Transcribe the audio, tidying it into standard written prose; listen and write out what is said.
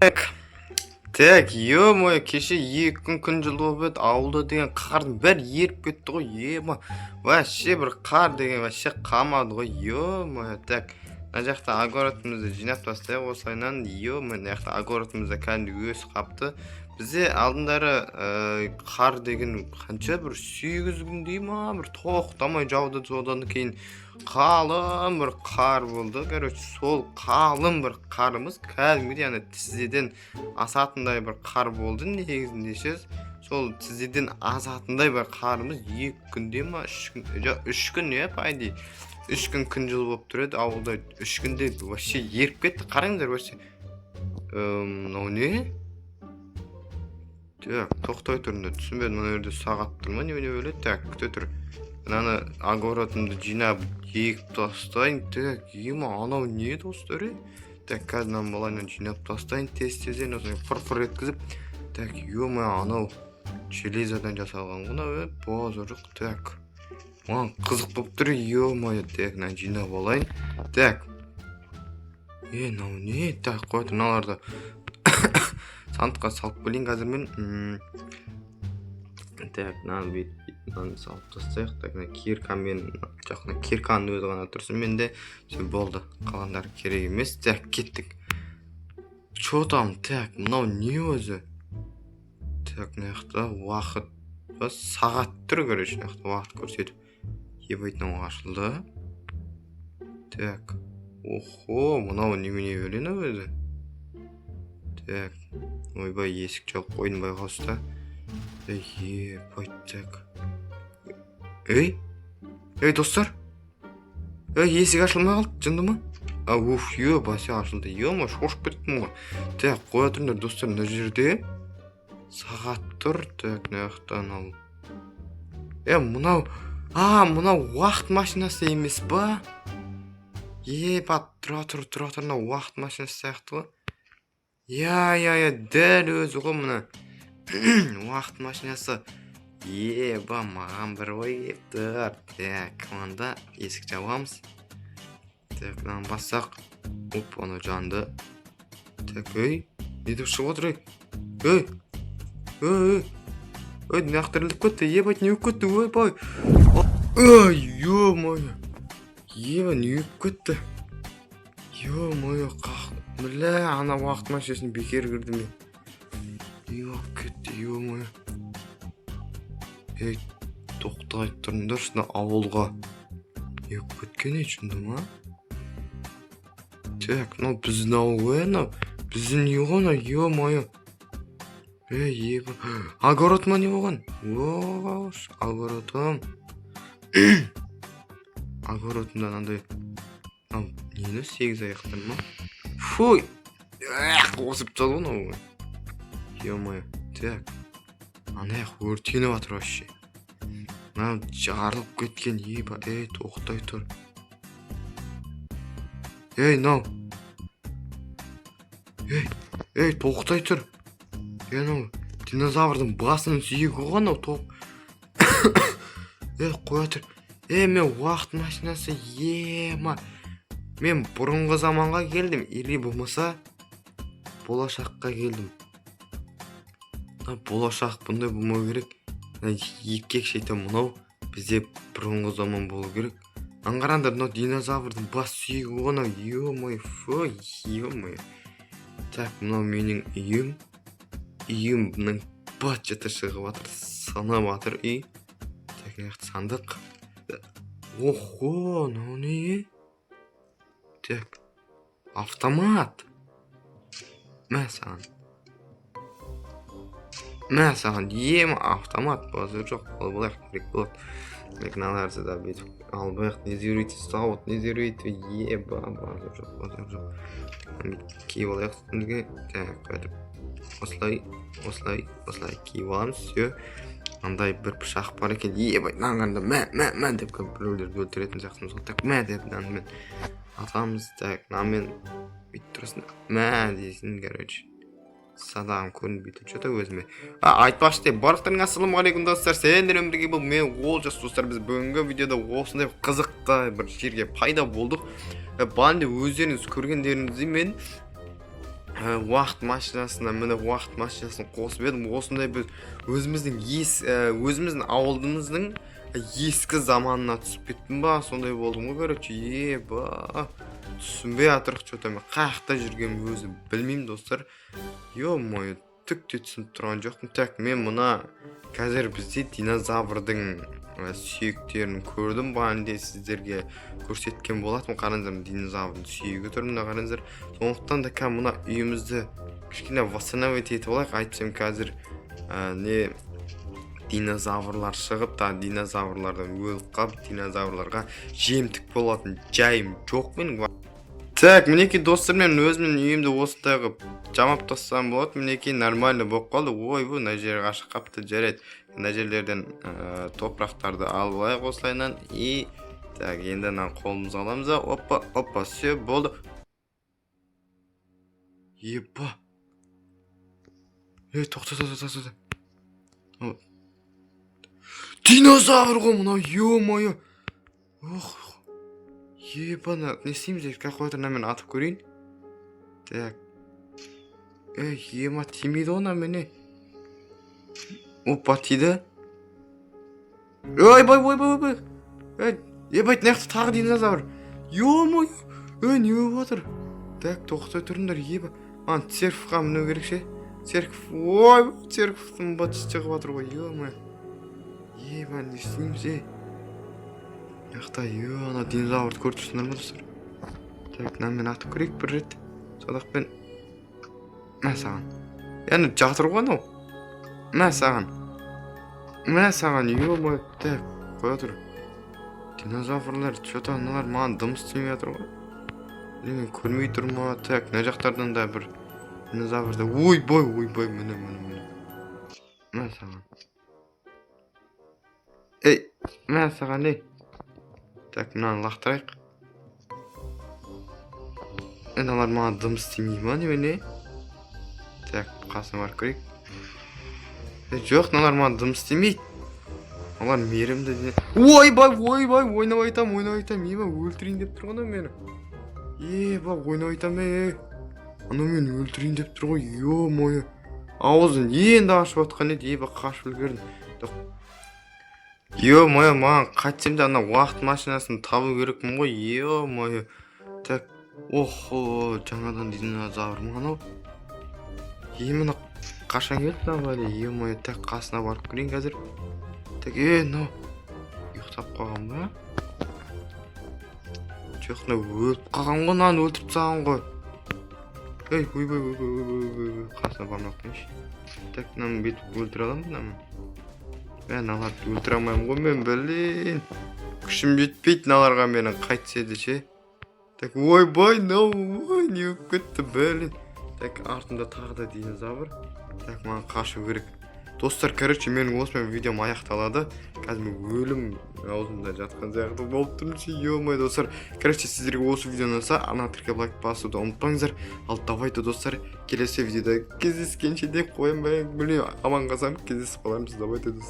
Так, ё-моё, кеше 2 күн күн жылы болып еді, ауылда деген қардың бәрі еріп кетті ғой, ема. Вообще бір қар деген вообще қалмады ғой, ё-моё. Так, мына жақта огородымызды жинап тастайық осылайынан, ё-моё, мына жақта огородымызда кәдімгідей өсіп қапты. Бізде алдындары қар деген қанша, бір 8 күндей ма, бір тоқтамай жауды, содан кейін қалың бір қар болды. Короче, сол қалың бір қарымыз кәдімгідей ана тізеден асатындай бір қар болды негізінде ше. Сол тізеден асатындай бір қарымыз 2 күнде ма, 3 күн, жоқ, 3 күн, иә, по идее 3 күн күн жылы болып тұр еді ауылда, 3 күнде вообще еріп кетті. Қараңдар вообще. Мынау не? Так, тоқтай тұрыңдар, түсінбедім, мына жерде сағат тұр ма, немене бөледі? Так, күте тұр, мынаны огородымды жинап, егіп тастайын. Так, ема, анау не, достар, е? Так, қазір мынаны былайынан жинап тастайын тез тезден, осылай фыр фыр еткізіп. Так, ё, анау железодан жасалған ғой мынау, е, базар жоқ. Так, маған қызық болып тұр, ё-моё. Так, мынаны жинап алайын. Так, е, мынау не? Так, қоя тұр, мыналарды сандыққа салып келейін қазір мен. Так, мынаны бүйтіп, мынаны салып тастайық. Так, мына киркамен, жоқ, мына кирканың өзі ғана тұрсын менде. Все, болды, қалғандары керек емес. Так, кеттік. Че там? Так, мынау не өзі? Так, мына жақта уақыт па, сағат тұр, короче, мына жақта уақыт көрсетіп. Ебать, мынау ашылды. Так, охо, мынау немене бәле өзі? Так, ойбай, есік жауып қойдым байғұс та. Ебать, так, ей, ей, достар, ей, есік ашылмай қалды, жынды ма? А, уф, е, бәсе, ашылды, е, шошып кеттім ғой. Так, қоя тұрыңдар, достар, мына жерде сағат тұр. Так, мына жақта анау, е, мынау, а, мынау уақыт машинасы емес па? Ебать, тұра тұр, тұра тұр, мынау уақыт машинасы сияқты ғой. Иә, дәл өзі ғой мына уақыт машинасы. Еба, маған бір ой келіп тұр. Так, онда есік жабамыз. Так, мынаны бассақ, оп, анау жанды. Так, ей, не деп шығып отыр? Ей, ей, ей, ей, ей, мына жақта ілініп кетті. Ебать, не болып кетті? Ойбай, ой, ё-моё, еба, не болып кетті? Ё-моё, қақ, бля, ана уақыт машинасын бекер кірдім мен. Не болып кетті, ё-моё? Ей, тоқтай тұрыңдаршы, мына ауылға не болып кеткен, ей, шынды ма? Так, мынау біздің ауыл ғой, анау біздің үй ғой мынау, ё-моё. Ей, еба, огород ма, не болған? Ош, огородым, огородымда мынандай, мынау нені, сегіз аяқты ма? Фуй, эх, осып тастады ғой мынау, ё-моё. Так, ана жақ өртеніп жатыр вообще, мынау жарылып кеткен. Еба, ей, тоқтай тұр, ей, мынау, ей, ей, тоқтай тұр, ей, анау динозаврдың басының сүйегі ғой анау. Тоқ, ей, қоя тұр, ей, мен уақыт машинасы, ема, мен бұрынғы заманға келдім или болмаса болашаққа келдім. Мына болашақ бұндай болмау керек. Мына еркек шайтан, мынау бізде бұрынғы заман болу керек. Мынаны қараңдар, мынау динозаврдың бас сүйегі ғой анау, ё-моё, фу, ё-моё. Так, мынау менің үйім, үйімнің быт жыты шығып жатыр, сынып жатыр үй. Так, мына жақта сандық. Охо, мынау не? Так, автомат, мә саған, мә саған, ем, автомат, базар жоқ, алып алайық, керек болады. Так, мыналарды да бүйтіп алып алайық. Незерит сауыт, незерит, еба, базар жоқ, базар жоқ. Бүйтіп киіп алайық үстімізге. Так, қайтып осылай, осылай, осылай киіп аламыз. Все, андай бір пышақ бар екен. Ебать, мынаны қараңдар, мә, мә, мә деп біреулерді өлтіретін сияқтымыз ғой. Так, мә деп мынамен атамыз. Так, мынамен бүйтіп тұрасың, мә дейсің. Короче, садағым көрінбей тұр че то өзіме. А, айтпақшы деп, барлықтарыңа ассалаумағалейкум, достар, сендермен бірге бұл мен, Олжас. Достар, біз бүгінгі видеода осындай қызықты бір жерге пайда болдық. Бағана өздеріңіз көргендеріңіздей, мен Уақыт машинасына мініп, уақыт машинасын қосып едім. Осындай біз өзіміздің өзіміздің ауылымыздың ескі заманына түсіп кеттім ба, сондай болдым ғой, короче. Еба, түсінбей жатырық че то. Мен қай жақта жүргенімді өзім білмеймін, достар. Ё-моё, түк те түсініп тұрған жоқпын. Так, мен мына қазір бізде динозаврдың сүйектерін көрдім, бағана сіздерге көрсеткен болатынмын. Қараңыздар, динозаврдың сүйегі тұр мына, қараңыздар. Сондықтан да қазір мына үйімізді кішкене восстановить етіп алайық, әйтпесем қазір не динозаврлар шығып та, динозаврлардан өліп қалып, динозаврларға жемтік болатын жайым жоқ менің. Так, мінекей, достар, мен өзімнің үйімді осындай қылып жамап тастасам болады. Мінекей, нормально болып қалды. Ойбой, мына жері ашық қалыпты. Жарайды, мына жерлерден топырақтарды алып алайық осылайынан. И так, енді мынаны қолымызға аламыз да, опа, опа, все, болды. Еба, ей, тоқта, тоқта, тоқта! О, динозавр ғой мынау! Ё-моё, ох, ебана, не істейміз енді? Қоя тұр, мына мен атып көрейін. Так, ей, ема, тимейді ғой мына. Ей, опа, тиді! Ойбай, ойбай, ойбай! Ей, ебать, мына жақта тағы динозавр! Ё-моё, ей, не болып жатыр? Так, тоқтай тұрыңдар, еба, ана церковьқа міну керек ше. Церковь, ой, церковьтың быт шығып жатыр ғой. Ё-моё, еба, не істейміз, ей? Мына жақта, е, ана динозаврды көріп тұрсыңдар ма, достар? Так, мынамен атып көрейік бір рет садақпен. Мә саған! Яғни жатыр ғой анау. Мә саған, мә саған! Ё-моё, так, қоя тұр. Динозаврлар че то аналар маған дым істемей жатыр ғой или мен көрмей тұрмын ма? Так, мына жақтардан да бір динозаврды. Ойбай, ойбай, міне, міне, міне! Мә саған, ей, мә саған, ей! Так, мынаны лақтырайық. Енді аналар маған дым істемей ма, немене? Так, қасына барып көрейік. Е, жоқ, мыналар маған дым істемейді, олар мейірімді. Ойбай, ойбай, ойнап айтамын, ойнап айтамын! Еба, өлтірейін деп тұр ғой анау мені. Еба, ойнап айтамын, ей, анау мені өлтірейін деп тұр ғой. Ё-моё, аузын енді ашып жатқан еді. Еба, қашып үлгердім. Ё-моё, маған қайтсем де ана уақыт машинасын табу керекпін ғой. Ё-моё, так, охо, жаңадан динозавр ма анау? Именно қашан келді мына бәле? Ё-моё, так, қасына барып көрейін қазір. Так, е, мынау ұйықтап қалған ба? Жоқ, мынау өліп қалған ғой, мынаны өлтіріп тастаған ғой. Ей, ойбай, ойбай, ойбай, ойбай, ойбай, қасына бармай ақ қояйыншы. Так, мынаны бүйтіп өлтіре аламын ба мынаны? Мә, мыналарды өлтіре алмаймын ғой мен, блин, күшім жетпейді мыналарға менің, қайтсе де ше. Так, ойбай, мынау, ой, не болып кетті, блин? Так, артымда тағы да динозавр. Так, маған қашу керек, достар. Короче, менің осымен видеом аяқталады. Қазір мен өлім аузымда жатқан сияқты болып тұрмын ше. Ё-моё, достар, короче, сіздерге осы видео ұнаса, ана тіркеп, лайк басуды ұмытпаңыздар. Ал давайте, достар, келесі видеода кездескенше деп қоямын ба, білмеймін, аман қалсам, кездесіп қалармыз. Давайте, достар.